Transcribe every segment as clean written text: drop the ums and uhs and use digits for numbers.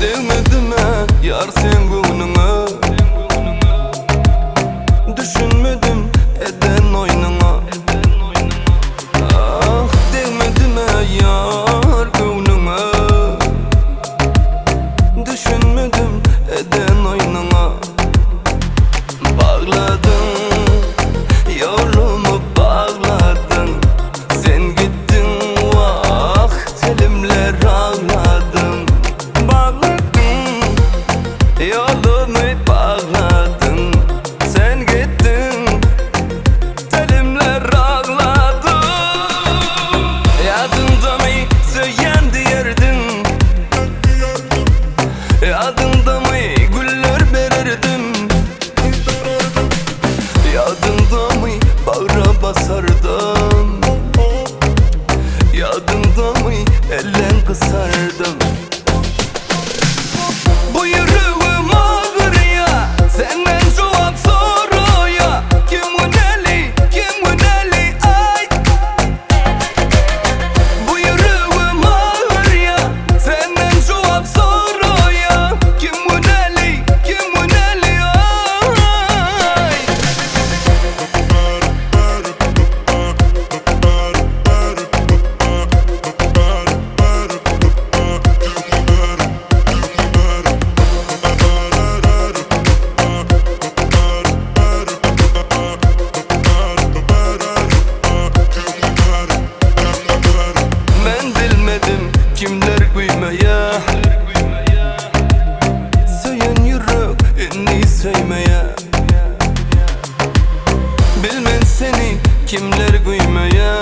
Degmedimä ýar seň göwnüňe Düşünmedim eden oýnuňa Ah degmedimä ýar göwnüňe Düşünmedim eden oýnuňa Bagladyň ýolumy bagladyň Sen gitdiň wah telimler agladym Bagladyň ýolumy bagladyň Sen gitdiň telimler agladym Ýadyňdamy söýýän diýerdiň Ýadyňdamy güller bererdim Ýadyňdamy bagra basardym Ýadyňdamy elleň gysardym Bu ýüregim agyrýa Senden jogap soraýa Kim günäli, kim günäli aýt Bu ýüregim agyrýa Senden jogap soraýa Kim günäli, kim günäli aýt Men bilmedim kimler güýmeýä Söýen ýürek indi söýmeýä Bilmen seni kimler güýmeýä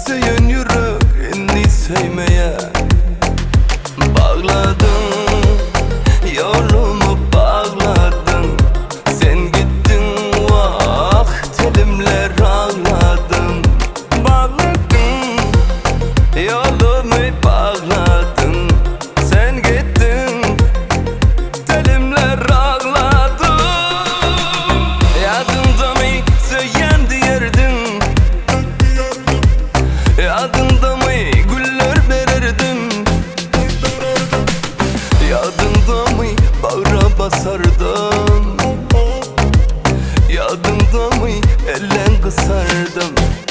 Söýen ýürek indi söýmeýä Bagladyň ýolumy bagladyň Sen gitdiň wah telimler agladym Bagladyň ýolumy bagladyň Sen gitdiň telimler agladym Ýadyňdamy söýýän diýerdiň Ýadyňdamy güller bererdim Ýadyňdamy bagra basardym Ýadyňdamy elleň gysardym.